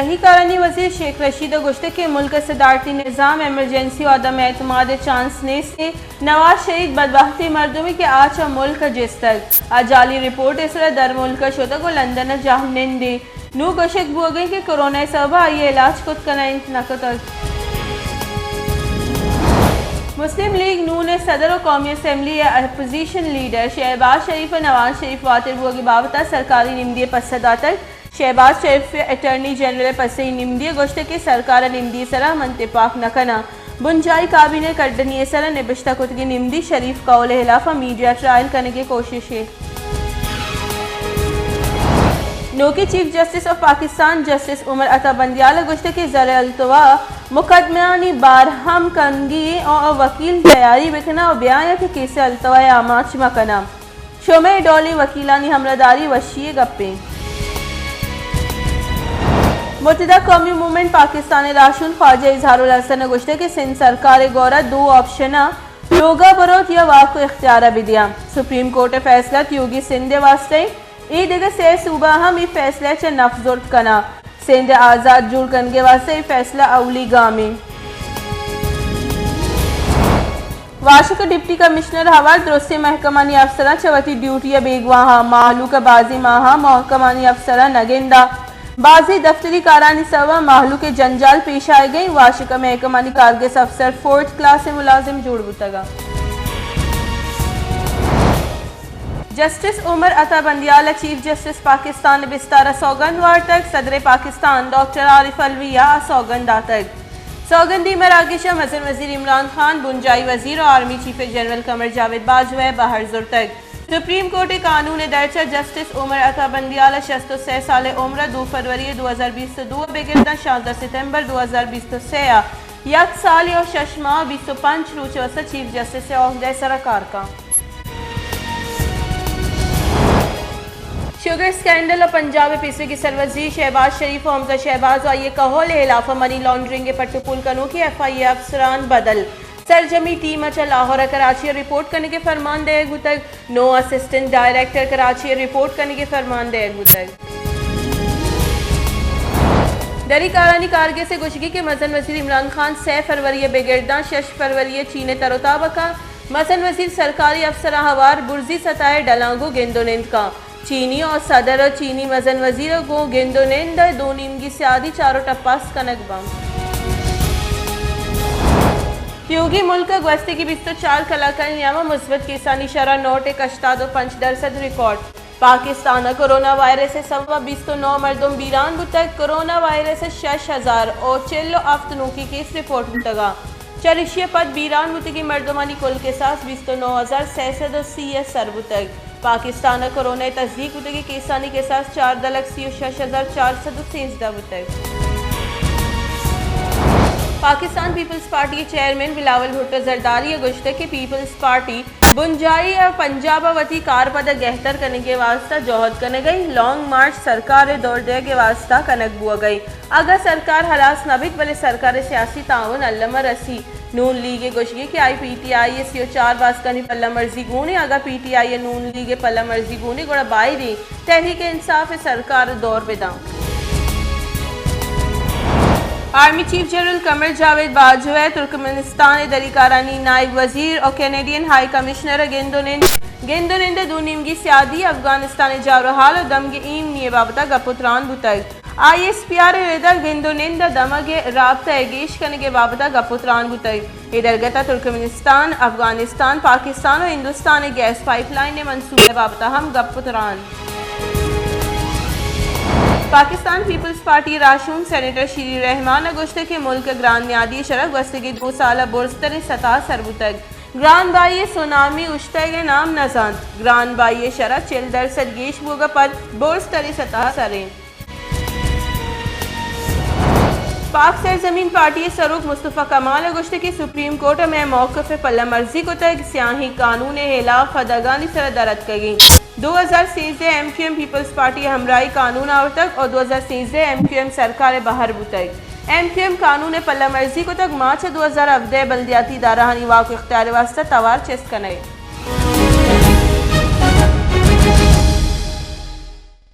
دری کارانی وزیر شیخ رشید ءَ گوشتگ کہ ملک ءِ صدارتی نظام ایمرجنسی ءُ عدم اعتماد ءِ چانس نیست ءُ نواز شریف بدبختیں مردمے کہ آ چہ ملک ءَ جستگ۔ آ جعلی رپورٹ ءِ سرا درملک ءَ شتگ ءُ لندن ءَ جاہ نند ایں۔ نوں گوشگ بوگ ءَ اِنت کہ کرونا ءِ سبب ءَ آئی ءَ علاج کت کنائینت نہ کتگ۔ مسلم لیگ نون ءِ صدر ءُ قومی اسمبلی ءِ اپوزیشن لیڈر شہباز شریف ءَ نواز شریف واتر بوگ ءِ بابت ءَ سرکاری نمدی ءِ پسہ داتگ۔ شہباز شریف ءَ اٹارنی جنرل ءِ پسہ ءِ نمدی ءَ گوشتگ کہ سرکار ءِ نمدی ءِ سرا من تپاک نہ کناں۔ بنجاہی کابینہ ءِ کڈنی ءِ سرا نبشتہ کتگیں نمدی شریف قول ءِ ہلاف ءَ میڈیا ٹرائل کنگ ءِ کوششے۔ نوکیں چیف جسٹس آف پاکستان جسٹس عمر عطا بندیال ءَ گوشتگ کہ زر التوا مقدمہانی بار ہم کنگی ایں ءُ وکیل تیاری بکناں ءُ بیایاں کہ کیس التوا ءِ آماچ مکناں۔ شمئے ڈولیں وکیلانی ہمراہداری وشی ءِ گپے۔ متحدہ قومی موومنٹ پاکستان ءِ راہشون خواجہ اظہار الحسن ءَ گوشتگ کہ سندھ سرکار ءِ گورا دو آپشن اَں، لوگ ءَ بروت یا واک ءُ اختیار ءَ بدیاں۔ سپریم کورٹ ءِ فیصلہ تیوگیں سندھ ءِ واستہ ایں، اے دگہ سئے صوبہ ہم اے فیصلہ ءَ چہ نف زرت کناں۔ سندھ ءِ آزاد جوڑ کنگ ءِ واستہ اے فیصلہ اولی گامے۔ واشک ءِ ڈپٹی کمشنر ءَ ہوار درستیں محکمانی افسراں چہ وتی ڈیوٹی ءَ بیگواہ، مہلوک ءَ بازیں ماہاں محکمانی افسراں نہ گنداں۔ بازیں دفتری کارانی سبب ءَ مہلوک ءَ جنجال پیش آیگ ءَ ایں۔ واشک ءِ محکمانی کارگس افسر فورتھ کلاس ءِ ملازم جوڑ بوتگ اَں۔ جسٹس عمر عطا بندیال ءَ چیف جسٹس پاکستان ءِ بستار ءَ سوگند وارتگ۔ صدر پاکستان ڈاکٹر عارف علوی ءَ آ سوگند داتگ۔ سوگندی مراگش ءَ مزن وزیر عمران خان، بنجاہی وزیر ءُ آرمی چیف جنرل قمر جاوید باجوہ ءَ بہر زرتگ۔ سپریم کورٹ ءِ قانون ءِ درچ ءَ جسٹس عمر عطا بندیال ءَ شست ءُ سئے سال ءِ عمر ءَ دو فروری دو ہزار بیست ءُ دو ءَ بگر داں شانزدہ ستمبر دو ہزار بیست ءُ سئے ءَ یک سالے ءُ شش ماہ ءُ بیست ءُ پنچ روچ ءِ واستہ چیف جسٹس ءِ عہدہ ءِ سرا کار کنت۔ شوگر اسکینڈل ءَ پنجاب ءِ پیسریگیں سروزیر شہباز شریف ءُ حمزہ شہباز ءُ آئی ءِ کہول ءِ ہلاف ءَ منی لانڈرنگ ءِ پٹ ءُ پول کنوکیں ایف آئی اے افسران بدل۔ سرجمی ٹیم ءَ چہ لاہور ءَ کراچی ءَ رپورٹ کنگ ءِ فرمان دئیگ بوتگ۔ نو اسسٹنٹ ڈائریکٹر کراچی ءَ رپورٹ کنگ ءِ فرمان دئیگ بوتگ۔ دری کارانی کارگس ءِ گوشگی کہ مزن وزیر عمران خان سئے فروری ءَ بگر داں شش فروری ءَ چین ءِ تر ءُ تاب ءَ کاں۔ مزن وزیر سرکاری افسراں ہوار برزی سطح ءِ ڈلاں گوں گند ءُ نند کاں۔ چینی ءُ صدر ءُ چینی مزن وزیر ءَ گوں گند ءُ نند ءَ دو نیمگی سیادی چار ءُ ٹپاس کنگ بنت۔ تیوگیں ملک ءَ گوستگیں بیست ءُ چار کلاکانی نیام ءَ مثبت کیسانی شرح نو ٹک ہشتاد ءُ پنچ درسد ریکارڈ۔ پاکستان ءَ کرونا وائرس ءِ سبب ءَ بیست ءُ نو مردم بیران بوتگ۔ کرونا وائرس ءِ شش ہزار ءُ چل ءُ ہفت نوکیں کیس رپورٹ بوتگ اَں۔ چریشی ءَ پد بیران بوتگیں مردمانی کل کساس بیست ءُ نو ہزار سئے سد ءُ سی ءَ سر بوتگ۔ پاکستان ءَ کرونا ءِ تصدیق بوتگیں کیسانی کساس چاردہ لکھ سی ءُ شش ہزار چار سد ءُ سیزدہ بوتگ۔ پاکستان پیپلز پارٹی ءِ چیئرمین بلاول بھٹو زرداری ءَ گوشتگ کہ پیپلز پارٹی بنجاہی ءَ پنجاب ءَ وتی کارپد ءَ گہتر کنگ ءِ واستہ جہد کنگ ءَ ایں، لانگ مارچ سرکار ءِ دور دیگ ءِ واستہ کنگ بوگ ءَ ایں۔ اگاں سرکار ہلاس نہ بیت، بلے سرکار ءِ سیاسی تعاون الم ءَ رسی۔ نون لیگ ءِ گوشگ ایں کہ آئی پی ٹی آئی ءِ سی ءُ چار باسکانی پلہ مرزی گون ایں، اگاں پی ٹی آئی ءَ نون لیگ ءِ پلہ مرزی گون ایں، گڑا باید ایں تحریک انصاف ءِ سرکار ءَ دور بداں۔ آرمی چیف جنرل قمر جاوید باجوہ ءَ ترکمنستان ءِ دری کارانی نائب وزیر ءُ کینیڈین ہائی کمشنر ءَ گند ءُ نند، گند ءُ نند ءِ دو نیمگی سیادی، افغانستان ءِ جاور حال ءُ دمگ ءِ ایمنی ءِ بابت ءَ گپ ءُ تران بوتگ۔ آئی ایس پی آر ءِ رد ءَ گند ءُ نند ءَ دمگ ءِ رابطہ ءِ گیش کنگ ءِ بابت ءَ گپ ءُ تران بوتگ۔ اے درگت ءَ ترکمنستان، افغانستان، پاکستان ءُ ہندوستان ءِ گیس پائپ لائن ءِ منصوبہ ءِ بابت ءَ ہم گپ ءُ تران۔ پاکستان پیپلز پارٹی ءِ راہشون سینیٹر شیری رحمان ءَ گوشتگ کہ ملک ءِ گران نیادی ءِ شرح گوستگیں دو سال ءَ برزتریں سطح ءَ سر بوتگ۔ گران بہائی ءِ سونامی اوشتگ ءِ نام نہ زانت۔ گران بہائی ءِ شرح چل درسد گیش بوگ ءَ پد برزتریں سطح ءَ سر ایں۔ پاک سرزمین پارٹی ءِ سروک مصطفی کمال ءَ گوشتگ کہ سپریم کورٹ ءَ مئے موقف ءِ پلہ مرزی کتگ، سیاہیں قانون ءِ ہلاف ءَ دگانی سر ءَ در اتکگ ایں۔ دو ہزار سیزدہ ءَ M Q M Peoples Party ءِ ہمراہی ءَ قانون آورتگ ءُ دو ہزار سیزدہ ءَ ایم کیو ایم سرکار ءِ بہر بوتگ۔ ایم کیو ایم قانون ءِ پلہ مرزی کتگ، ماں چہ دو ہزار ہبدہ ءَ بلدیاتی ادارہانی واک ءُ اختیار ءِ واستہ توار چست کنگ ءَ ایں۔